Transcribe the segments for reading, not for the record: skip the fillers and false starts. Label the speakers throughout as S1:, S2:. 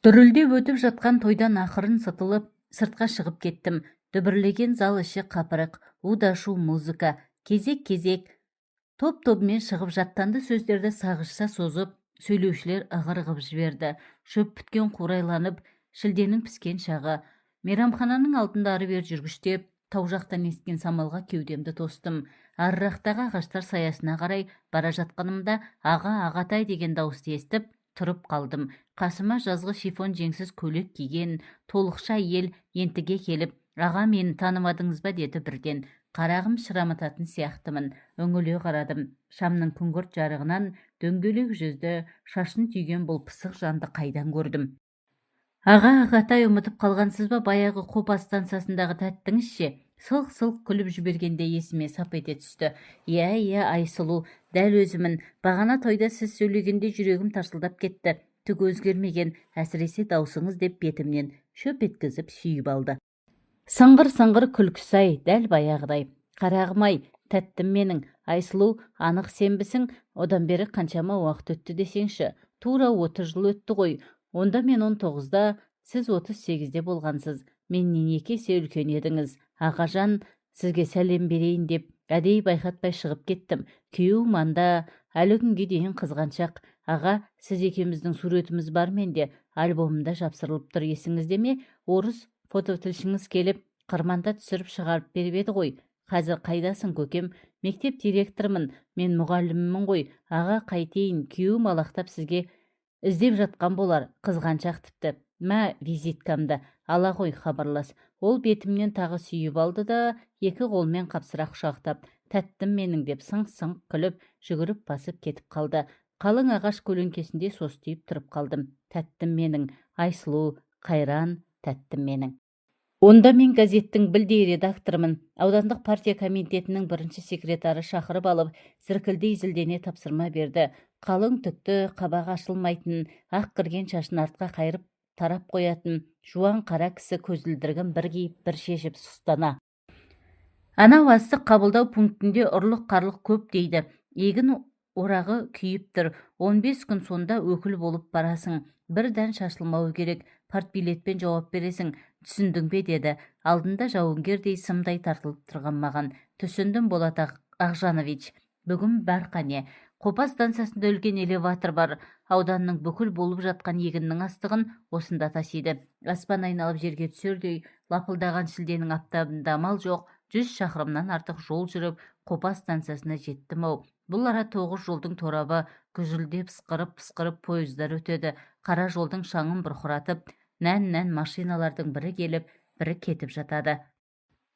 S1: Дүрілдеп өтіп жатқан тойдан ақырын сытылып, сыртқа шығып кеттім. Дүбірлеген зал іші қапырық, у-да шу музыка. Кезек-кезек топ-тобымен шығып, жаттанды сөздерді сағызша созып, сөйлеушілер ығыр жіберді. Шөп біткен қурайланып, шілденің піскен шағы. Мейрамхананың алдында ары-бері жүргіштеп, тау жақтан ескен самалға кеудемді тостым. Арырақтағы ағаштар саясына қарай бара жатқанымда «Аға, ағатай!» деген дауысты естіп, тұрып қалдым. Қасыма жазғы шифон жеңсіз көйлек киген толықша әйел ентіге келіп, «Аға, мені танымадыңыз ба?» деді бірден. Қарағым, шырамытатын сияқтымын. Үңіле қарадым. Шамның күңгірт жарығынан дөңгелек жүзді, шашын түйген бұл пысық жанды қайдан көрдім? «Аға, ағатай, ұмытып қалғансыз ба? Баяғы Қопа станциясындағы тәттіңіз ше?» Сылқ-сылқ күліп жібергенде есіме сап ете түсті. Иә, Айсұлу, дәл өзімін. Бағана тойда сіз сөйлегенде жүрегім тарсылдап кетті. Түк өзгермеген, әсіресе даусыңыз, деп бетімнен шөп еткізіп сүйіп алды. Сыңғыр-сыңғыр күлкісі-ай, дәл баяғыдай. Қарағым-ай, тәттім менің, Айсұлу, анық сенбісің? Одан бері қаншама уақыт өтті десеңші. Тура 30 жыл өтті ғой. Онда мен 19-да, сіз 38-де болғансыз. Менен 2 есе үлкен едіңіз. Ағажан, сізге сәлем берейін деп әдейі байқатпай шығып кеттім. Күйеуім анда әлі күнге дейін қызғаншақ. Аға, сіз екеуміздің суретіміз бар менде, альбомымда жапсырылып тұр. Есіңізде ме, орыс фототілшіңіз келіп, қырманда түсіріп шығарып беріп еді ғой. Қазір қайдасың, көкем? Мектеп директорымын мен, мұғаліммін ғой. Аға, қайтейін, күйеуім алақтап сізге іздеп жатқан болар, қызғаншақ тіпті. Мә, визиткамды ала ғой, хабарлас. Ол бетімнен тағы сүйіп алды да, екі қолымен қапсыра құшақтап, «Тәттім менің!» деп сыңқ-сыңқ күліп, жүгіріп басып кетіп қалды. Қалың ағаш көлеңкесінде состиып тұрып қалдым. Тәттім менің, Айсұлу, қайран тәттім менің. Онда мен газеттің білдей редакторымын. Аудандық партия комитетінің бірінші секретары шақырып алып, зіркілдей зілдене тапсырма берді. Қалың түкті қабағы ашылмайтын, ақ кірген шашын артқа қайырып тарап қоятын жуан қара кісі көзілдірігін бір киіп, бір шешіп сұстана: «Анау астық қабылдау пунктінде ұрлық-қарлық көп дейді. Егін орағы күйіп тұр. 15 күн сонда өкіл болып барасың. Бір дән шашылмауы керек. Партбилетпен жауап бересің. Түсіндің бе?» деді алдында жауынгердей сымдай тартылып тұрған маған. «Түсіндім, Болат Ақжанович. Бүгін бар, қане. Қопа станциясында үлкен элеватор бар. Ауданның бүкіл болып жатқан егіннің астығын осында тасиды. Аспан айналып жерге түсердей лапылдаған шілденің аптабында амал жоқ 100 шақырымнан артық жол жүріп, Қопа станциясына жеттім-ау. Бұл ара тоғыз жолдың торабы. Гүжілдеп, ысқырып-пысқырып пойыздар өтеді. Қара жолдың шаңын бұрқыратып, нән-нән машиналардың бірі келіп, бірі кетіп жатады.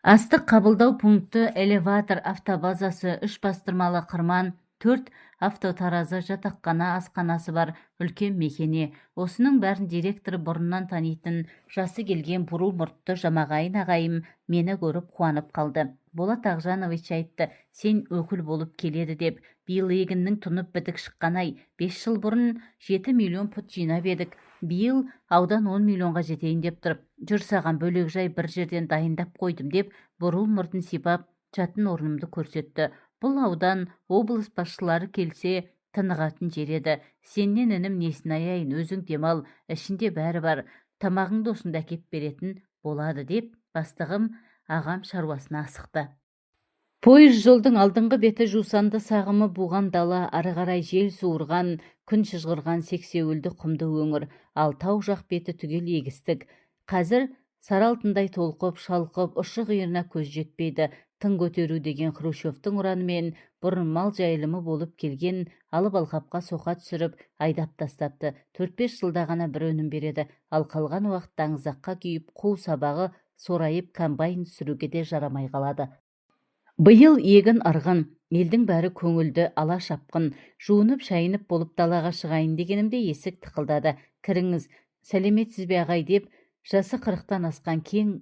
S1: Астық қабылдау пункті, элеватор, автобазасы, үш бастырмалы қырман, төрт автотаразы, жатақхана, асханасы бар үлкен мекеме. Осының бәрін директоры бұрыннан танитын жасы келген бурыл мұртты жамағайын ағайым мені көріп қуанып қалды. «Болат Ақжанович айтты, сен өкіл болып келеді деп. Биыл егіннің тұнып бітік шыққан-ай. 5 жыл бұрын 7 миллион пұт жинап едік, биыл аудан 10 миллионға жетейін деп тұр. Жүр, саған бөлек жай бір жерден дайындап қойдым», – деп бурыл мұртын сипап, жатын орнымды көрсетті. «Бұл аудан, облыс басшылары келсе тынығатын жер еді. Сенен, інім, несін аяйын, өзің демал, ішінде бәрі бар. Тамағыңды осында әкеп беретін болады», – деп бастығым ағам шаруасына асықты. Пойыз жолдың алдыңғы беті жусанды сағымы буған дала, ары қарай жел суырған, күн шыжғырған сексеуілді құмды өңір. Ал тау жақ беті түгел егістік. Қазір сары алтындай толқып, шалқып, ұшы-қиырына көз жетпейді. Тың көтеру деген Хрущевтің ұранымен бұрын мал жайылымы болып келген алып алқапқа соқа түсіріп, айдап тастапты. 4-5 жылда ғана бір өнім береді. Ал қалған уақытта аңызаққа күйіп, қу сабағы сорайып, комбайн сүруге де жарамай қалады. Биыл егін ырғын, елдің бәрі көңілді, ала шапқын. Жуынып шайынып болып далаға шығайын дегенімде есік тықылдады. «Кіріңіз, сәлеметсіз бе, ағай?» деп, жасы 40-тан асқан, кең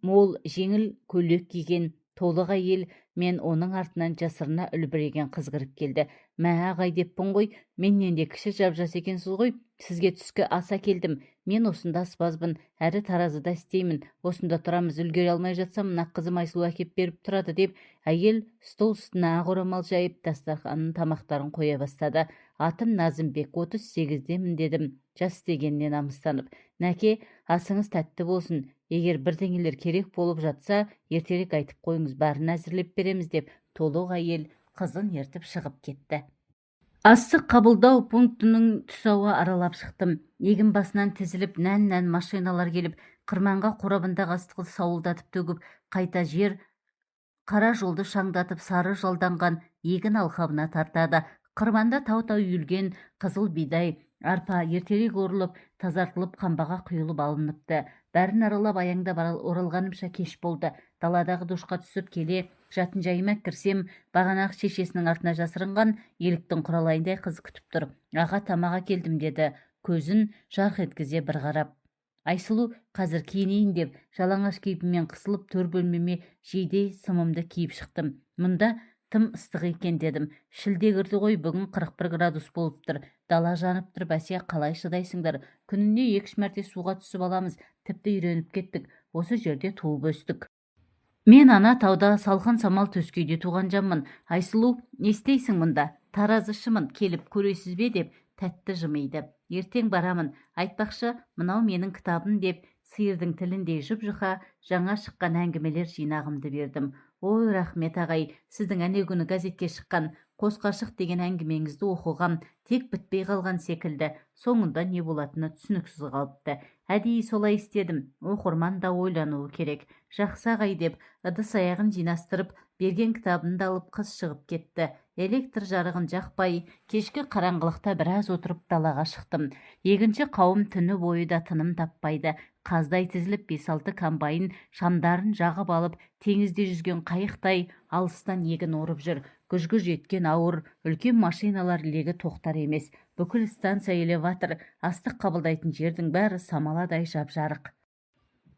S1: мол жеңіл көйлек киген толық әйел мен оның артынан жасырына үлбіреген қыз кіріп келді. «Мә, ағай деппін ғой, менен де кіші, жап-жас екенсіз ғой. Сізге түскі ас әкелдім. Мен осында аспазбын, әрі таразыда істеймін. Осында тұрамыз. Үлгере алмай жатсам, мына қызым Айсұлу әкеп беріп тұрады», – деп, әйел стол үстіне ақ орамал жайып, дастарханның тамақтарын қоя бастады. «Атым Назымбек, 38-демін», – дедім. Жас дегеніне намыстанып. Нәке, асыңыз тәтті болсын. Егер бірдеңелер керек болып жатса, ертерек айтып қойыңыз, бәрін әзірлеп береміз, деп толық әйел қызын ертіп шығып кетті. Астық қабылдау пунктінің түс ауа аралап шықтым. Егін басынан тізіліп нән-нән машиналар келіп, қырманға қорабындағы астықты сауылдатып төгіп, қайта жер қара жолды шаңдатып сары жалданған егін алқабына тартады. Қырманда тау-тау үйілген қызыл бидай, арпа ертерек орылып, тазартылып, қамбаға құйылып алыныпты. Бәрін аралап аяңдап оралғанымша кеш болды. Даладағы душқа түсіп келе жатын жайыма кірсем, бағанағы шешесінің артына жасырынған еліктің құралайындай қыз күтіп тұр. Аға, тамақ әкелдім, деді көзін жарқ еткізе бір қарап. Айсұлу, қазір киінейін, деп жалаңаш кейпіммен қысылып төр бөлмеме жейде сымымды киіп шықтым. Мұнда тым ыстық екен, дедім. Шілде кірді ғой, бүгін 41 градус болып тұр. Дала жанып тұр, бәсе, қалай шыдайсыңдар? Күніне 2-3 мәрте суға түсіп аламыз, тіпті үйреніп кеттік. Осы жерде туып өстік. Мен ана тауда салқын самал төскейде туған жанмын. Айсұлу, не істейсің мұнда? Таразышымын, келіп көресіз бе, деп тәтті жымиды. Ертең барамын. Айтпақшы, мынау менің кітабым, деп сиырдың тіліндей жұп-жұқа жаңа шыққан әңгімелер жинағымды бердім. Ой, рахмет, ағай, сіздің әнеугүні газетке шыққан «Қос ғашық» деген әңгімеңізді оқығам, тек бітпей қалған секілді, соңында не болатыны түсініксіз қалыпты. Әдейі солай істедім, оқырман да ойлануы керек. Жақсы, ағай, деп ыдыс-аяғын жинастырып, берген кітабымды алып қыз шығып кетті. Электр жарығын жақпай, кешкі қараңғылықта біраз отырып далаға шықтым. Егінші қауым түні бойы да тыным таппайды. Қаздай тізіліп 5-6 комбайн шамдарын жағып алып, теңізде жүзген қайықтай алыстан егін орып жүр. Гүж-гүж еткен ауыр, үлкен машиналар легі тоқтар емес. Бүкіл станция элеватор, астық қабылдайтын жердің бәрі самаладай жап-жарық.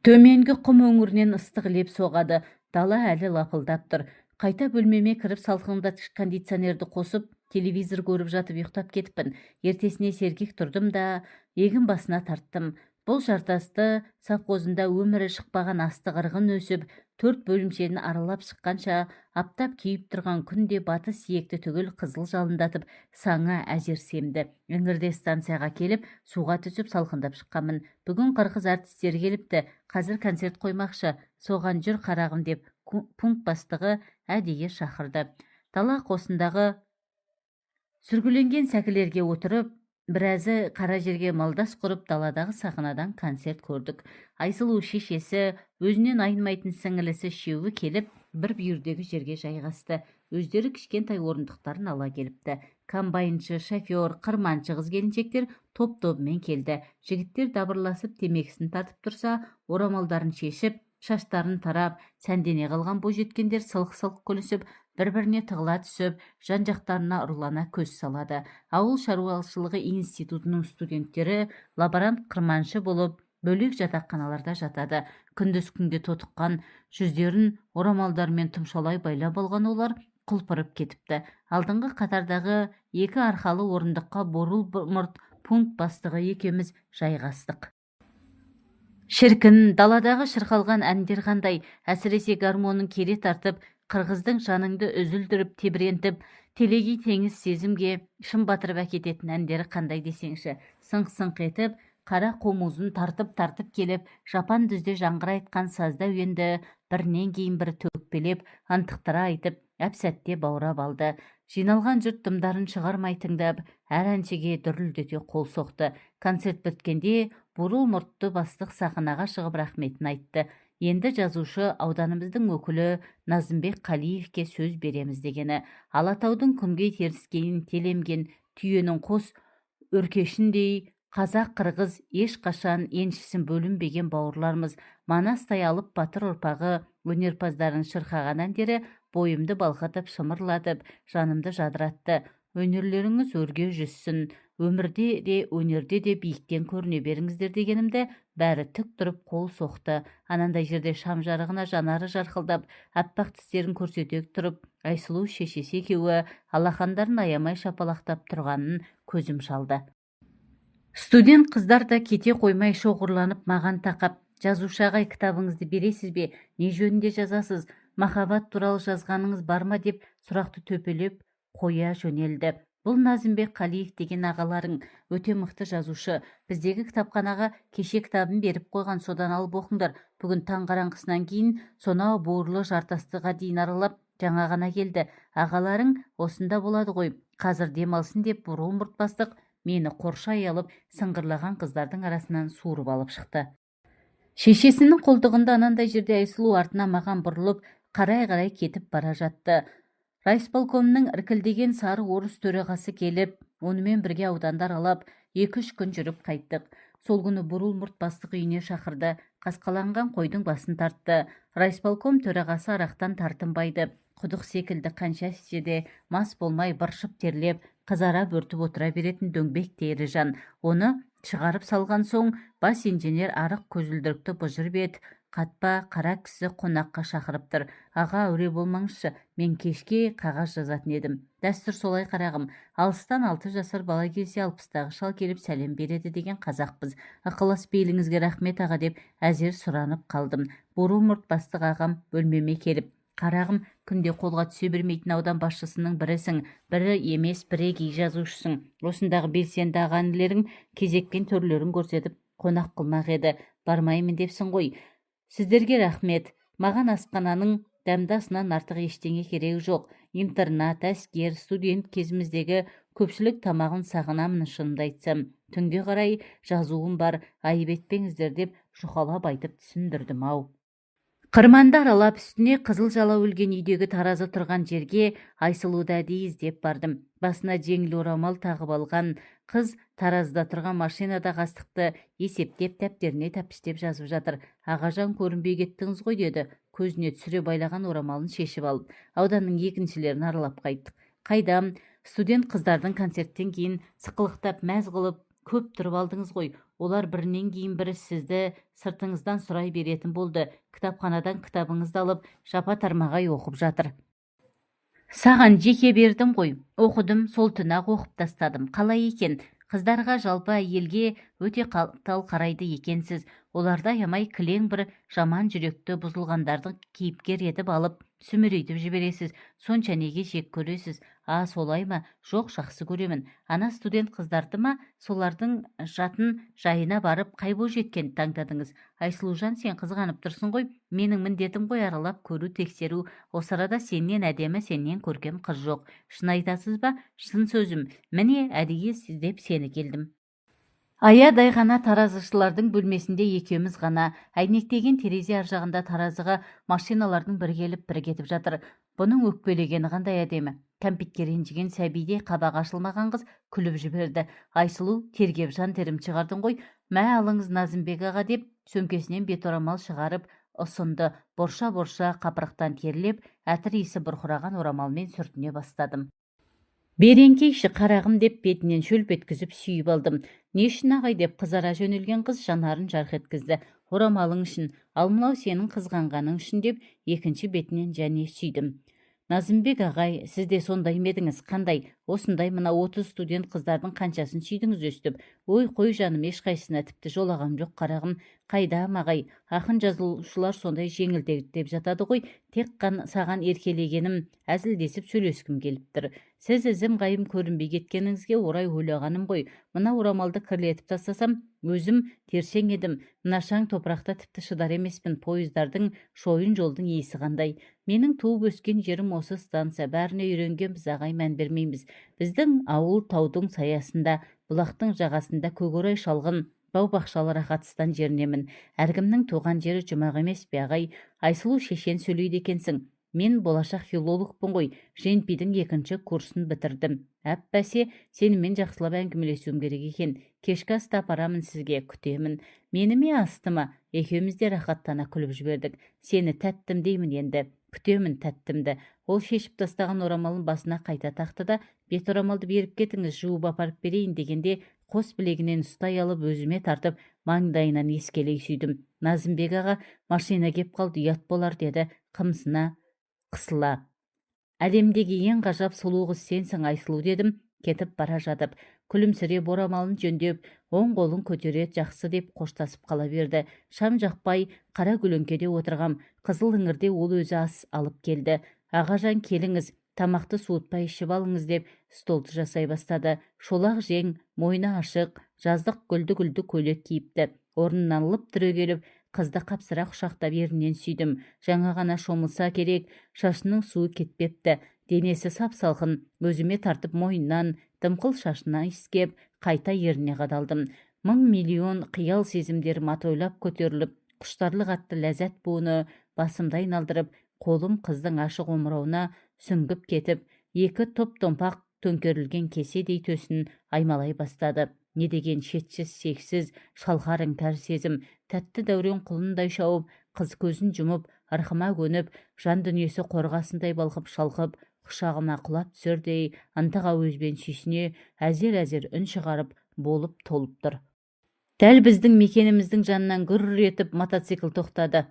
S1: Төменгі құм өңірінен ыстық леп соғады. Дала әлі лапылдап тұр. Қайта бөлмеме кіріп салқындатқыш кондиционерді қосып, телевизор көріп жатып ұйықтап кетіппін. Ертесіне сергек тұрдым да, егін басына тарттым. Бұл Жартасты совхозында өмірі шықпаған астық ырғын өсіп, 4 бөлімшені аралап шыққанша аптап күйіп тұрған күнде батыс иекті түгел қызыл жалындатып, саңа әзер семді. Іңірде станцияға келіп, суға түсіп салқындап шыққанмын. Бүгін қырғыз әртістері келіпті, қазір концерт қоймақшы, соған жүр, қарағым, деп пункт бастығы әдейі шақырды. Дала қосындағы сүргіленген сәкілерге отырып, біразы қара жерге малдас құрып, даладағы сахнадан концерт көрдік. Айсұлу шешесі, өзінен айнымайтын сіңілісі үшеуі келіп, бір бүйірдегі жерге жайғасты. Өздері кішкентай орындықтарын ала келіпті. Комбайншы, шофер, қырманшы қыз келіншектер топ-тобымен келді. Жігіттер дабырласып темекісін тартып тұрса, орамалдарын шешіп, шаштарын тарап, сәндене қалған бойжеткендер сылқ-сылқ күлісіп, бір-біріне тығыла түсіп, жан-жақтарына ұрлана көз салады. Ауыл шаруашылығы институтының студенттері лаборант, қырманшы болып бөлек жатақханаларда жатады. Күндіз күнге тотыққан жүздерін орамалдармен тұмшалай байлап алған олар құлпырып кетіпті. Алдыңғы қатардағы екі арқалы орындыққа бурыл мұрт пункт бастығы екеуміз жайғастық. Шіркін, даладағы шырқалған әндер қандай, әсіресе гармонын кере тартып, қырғыздың жаныңды үзілдіріп тебірентіп, телегей теңіз сезімге шым батырып әкететін әндері қандай десеңші. Сыңқ-сыңқ етіп, қара қомузын тартып-тартып келіп, жапан дүзде жаңғыра айтқан сазды әуенді бірінен кейін бірі төкпелеп, ынтықтыра айтып, әп-сәтте баурап алды. Жиналған жұрт дымдарын шығармай тыңдап, әр әншіге дүрілдете қол соқты. Концерт біткенде бурыл мұртты бастық сахнаға шығып рахметін айтты. Енді жазушы, ауданымыздың өкілі Назымбек Қалиевке сөз береміз дегені. Алатаудың күнгей теріскейін телемген түйенің қос өркешіндей қазақ-қырғыз ешқашан еншісін бөлінбеген бауырларымыз. Манастай алып батыр ұрпағы өнерпаздарын шырқаған әндері бойымды балқытып, шымырлатып, жанымды жадыратты. Өнерлеріңіз өрге жүзсін, өмірде де, өнерде де биіктен көріне беріңіздер дегенімді бәрі тік тұрып қол соқты. Анандай жерде шам жарығына жанары жарқылдап, аппақ тістерін көрсете тұрып, Айсұлу шешесі екеуі алақандарын аямай шапалақтап тұрғанын көзім шалды. Студент қыздар да кете қоймай шоғырланып маған тақап, жазушы ағай, кітабыңызды бересіз бе, не жөнінде жазасыз, махаббат туралы жазғаныңыз бар ма деп сұрақты төпелеп қоя жөнелді. Бұл Назымбек Қалиев деген ағаларың, өте мықты жазушы. Біздегі кітапханаға кеше кітабын беріп қойған, содан алып оқыңдар. Бүгін таң қараңғысынан кейін сонау буырлы жартастыға дейін аралап, жаңа ғана келді. Ағаларың осында болады ғой, қазір демалсын, деп бурыл мұрт бастық мені қоршай алып, сыңғырлаған қыздардың арасынан суырып алып шықты. Шешесінің қолтығында анандай жерде. Айсұлу артына маған бұрылып, қарай-қарай кетіп бара жатты. Райисполкомның іркілдеген сары орыс төрағасы келіп, онымен бірге ауданды аралап, 2-3 күн жүріп қайттық. Сол күні бурыл мұрт бастық үйіне шақырды. Қасқаланған қойдың басын тартты. Райисполком төрағасы арақтан тартынбайды. Құдық секілді қанша ішсе де мас болмай, быршып терлеп, қызара бөртіп отыра беретін дөңбектей ірі жан. Оны шығарып салған соң бас инженер, арық көзілдірікті, бұжыр бет, қатпа қара кісі қонаққа шақырып тұр. Аға, әуре болмаңызшы, мен кешке қағаз жазатын едім. Дәстүр солай, қарағым. Алыстан 6 жасар бала келсе, 60-тағы шал келіп сәлем береді деген қазақпыз. Ықылас пейіліңізге рахмет, аға, деп әзер сұранып қалдым. Бурыл мұрт бастық ағам бөлмеме келіп: «Қарағым, күнде қолға түсе бермейтін аудан басшысының бірісің, бірі емес, бірегей жазушысың. Осындағы белсенді аға інілерің кезекпен түрлерін көрсетіп қонақ қылмақ еді, бармаймын депсің ғой. Сіздерге рахмет. Маған асхананың дәмді асынан артық ештеңе керегі жоқ. Интернат, әскер, студент кезіміздегі көпшілік тамағын сағынамын, шынымды айтсам. Түнге қарай жазуым бар, айып етпеңіздер», – деп жұқалап айтып түсіндірдім ау. Қырманды аралап, үстіне қызыл жалау ілген үйдегі таразы тұрған жерге Айсұлуды әдейі іздеп бардым. Басына жеңіл орамал тағып алған қыз таразыда тұрған машинадағы астықты есептеп, дәптеріне тәптіштеп жазып жатыр. «Ағажан, көрінбей кеттіңіз ғой», – деді көзіне түсіре байлаған орамалын шешіп алып. Ауданның екіншілерін аралап қайттық. Қайдам, студент қыздардың концерттен кейін сықылықтап, мәз қылып көп тұрып алдыңыз ғой. Олар бірінен кейін бірі сізді сыртыңыздан сұрай беретін болды. Кітапханадан кітабыңызды алып, жапа тармағай оқып жатыр. Саған жеке бердім ғой. Оқыдым, сол түні ақ оқып тастадым. Қалай екен? Қыздарға, жалпы әйелге өте қатал қарайды екенсіз. Оларды аямай, кілең бір жаман жүректі, бұзылғандарды кейіпкер етіп алып, сүмірейтіп жібересіз. Сонша неге жек көресіз? А, солай ма? Жоқ, жақсы көремін. Ана студент қыздарды ма? Солардың жатын жайына барып, қай бойжеткенді таңдадыңыз? Айсұлужан, сен қызғанып тұрсың ғой. Менің міндетім ғой аралап көру, тексеру. Осы арада сенен әдемі, сенен көркем қыз жоқ. Шын айтасыз ба? Шын сөзім. Міне, әдейі іздеп сені келдім. Аядай ғана таразышылардың бөлмесінде екеуміз ғана. Әйнектеген терезе ар жағында таразыға машиналардың бірі келіп, бірі кетіп жатыр. Бұның өкпелегені қандай әдемі! Кәмпитке ренжіген сәбидей қабағы ашылмаған қыз күліп жіберді. Айсұлу, тергеп жан терім шығардың ғой. Мә, алыңыз, Назымбек аға, деп сөмкесінен бет орамал шығарып ұсынды. Борша-борша қапырықтан терлеп, әтір иісі бұрқыраған орамалмен сүртіне бастадым. «Бері еңкейші, қарағым», – деп бетінен шөлп еткізіп сүйіп алдым. «Не үшін, ағай?» – деп қызара жөнелген қыз жанарын жарқ еткізді. «Орамалың үшін, ал мынау сенің қызғанғаның үшін», – деп екінші бетінен және сүйдім. Назымбек ағай, сіз де сондай ма едіңіз? Қандай? Осындай. Мына 30 студент қыздардың қаншасын сүйдіңіз өстіп? Ой, қой, жаным, ешқайсысына тіпті жолағам жоқ, қарағым. Қайдам, ағай, ақын жазушылар сондай жеңілдеп деп жатады ғой. Тек қана саған еркелегенім, әзілдесіп сөйлескім келіп тұр. Сіз ізім ғайым көрінбей кеткеніңізге орай ойлағаным ғой. Мына орамалды кірлетіп тастасам, өзім тершең едім. Мына шаң топырақта тіпті шыдар емеспін. Пойыздардың, шойын жолдың иісі қандай! Менің туып өскен жерім осы станция. Бәріне үйренгенбіз, ағай, мән бермейміз. Біздің ауыл таудың саясында, бұлақтың жағасында, көкорай шалғын, бау бақшалы рахатстан жерінемін. Әркімнің туған жері жұмақ емес пе, ағай? Айсұлу, шешен сөйлейді екенсің. Мен болашақ филологпын ғой, ЖенПИ-дің екінші курсын бітірдім. Әп бәсе, сенімен жақсылап әңгімелесуім керек екен. Кешкі асты апарамын сізге, күтемін. Мені ме, асты ма? Екеуміз де рахаттана күліп жібердік. Сені тәттім деймін енді. Күтемін, тәттімді. Ол шешіп тастаған орамалын басына қайта тақты да, «Бет орамалды беріп кетіңіз, жуып апарып берейін», – дегенде қос білегінен ұстай алып, өзіме тартып, маңдайынан иіскелей сүйдім. «Назымбек аға, машина кеп қалды, ұят болар», – деді қымсына қысыла. «Әлемдегі ең ғажап сұлу қыз сенсің, Айсұлу», – дедім кетіп бара жатып. Күлімсіреп, орамалын жөндеп, оң қолын көтере «Жақсы» деп қоштасып қала берді. Шам жақпай, қара көлеңкеде отырғам. Қызыл іңірде ол өзі ас алып келді. «Ағажан, келіңіз. Тамақты суытпай ішіп алыңыз, деп столды жасай бастады. Шолақ жең, мойны ашық, жаздық гүлді-гүлді көйлек киіпті. Орнынан лып түрегеліп, қызды қапсыра құшақтап, ернінен сүйдім. Жаңа ғана шомылса керек, шашының суы кетпепті. Денесі сап-салқын. Өзіме тартып, мойнынан, дымқыл шашына иіскеп, қайта ерніне қадалдым. Мың миллион қиял сезімдерім атойлап көтеріліп, құштарлық атты ләззат буыны басымды айналдырып, қолым қыздың ашық омырауына сүңгіп кетіп, екі топ-томпақ төңкерілген кеседей төсін аймалай бастады. Не деген шетсіз, шексіз, шалқар іңкәр сезім! Тәтті дәурен құлындай шауып, қыз көзін жұмып, ырқыма көніп, жан дүниесі қорғасындай балқып, шалқып, құшағыма құлап түсердей ынтық әуезбен сүйсіне, әзер-әзер үн шығарып болып толып тұр. Дәл біздің мекеніміздің жанынан гүр етіп мотоцикл тоқтады.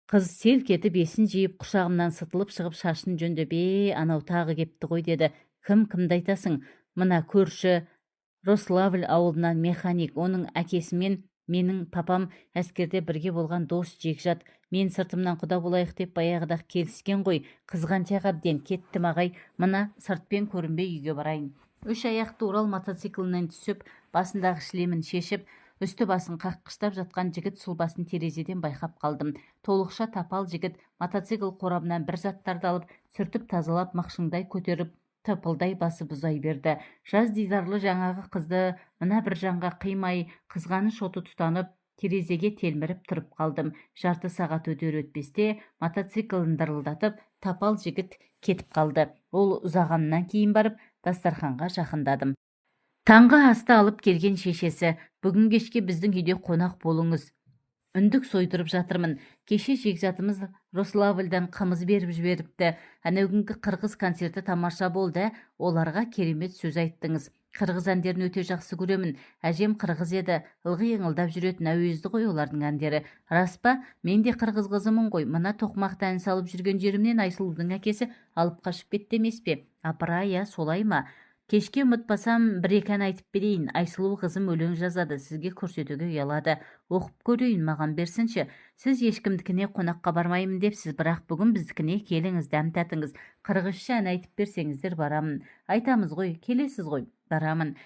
S1: Қыз селк етіп есін жиып, құшағымнан сытылып шығып, шашын жөндеп, «Е, анау тағы кепті ғой», – деді. Кім? Кімді айтасың? Мына көрші Рославль ауылынан механик. Оның әкесімен менің папам әскерде бірге болған дос, жекжат. Мен сыртымнан құда болайық деп баяғыда келіскен ғой. Қызғаншақ әбден. Кеттім, ағай, мына сыртпен көрінбей үйге барайын. Үш аяқты Урал мотоциклінен түсіп, басындағы шлемін шешіп, үсті-басын қаққыштап жатқан жігіт сұлбасын терезеден байқап қалдым. Толықша, тапал жігіт мотоцикл қорабынан бір заттарды алып, сүртіп тазалап, мықшыңдай көтеріп, тыпылдай басып ұзай берді. Жаз дидарлы жаңағы қызды мына бір жанға қимай, қызғаныш оты тұтанып, терезеге телміріп тұрып қалдым. Жарты сағат өтер өтпесте мотоциклін дырылдатып, тапал жігіт кетіп қалды. Ол ұзағаннан кейін барып дастарханға жақындадым. Таңғы асты алып келген шешесі: «Бүгін кешке біздің үйде қонақ болыңыз, үндік сойдырып жатырмын. Кеше жекжатымыз Рославльдан қымыз беріп жіберіпті. Әнеугүнгі қырғыз концерті тамаша болды, ә? Оларға керемет сөз айттыңыз. Қырғыз әндерін өте жақсы көремін. Әжем қырғыз еді, ылғи ыңылдап жүретін. Әуезді ғой олардың әндері». «Рас па? Мен де қырғыз қызымын ғой. Мына Тоқмақты ән салып жүрген жерімнен Айсұлудың әкесі алып қашып кетті емес пе?» «Апырай, ә, солай ма? Кешке ұмытпасам, бір-екі ән айтып берейін. Айсұлу қызым өлең жазады, сізге көрсетуге ұялады. Оқып көрейін, маған берсінші. Сіз ешкімдікіне қонаққа бармаймын депсіз, бірақ бүгін біздікіне келіңіз, дәм татыңыз. Қырғызша ән айтып берсеңіздер, барамын». «Айтамыз ғой, келесіз ғой». «Барамын».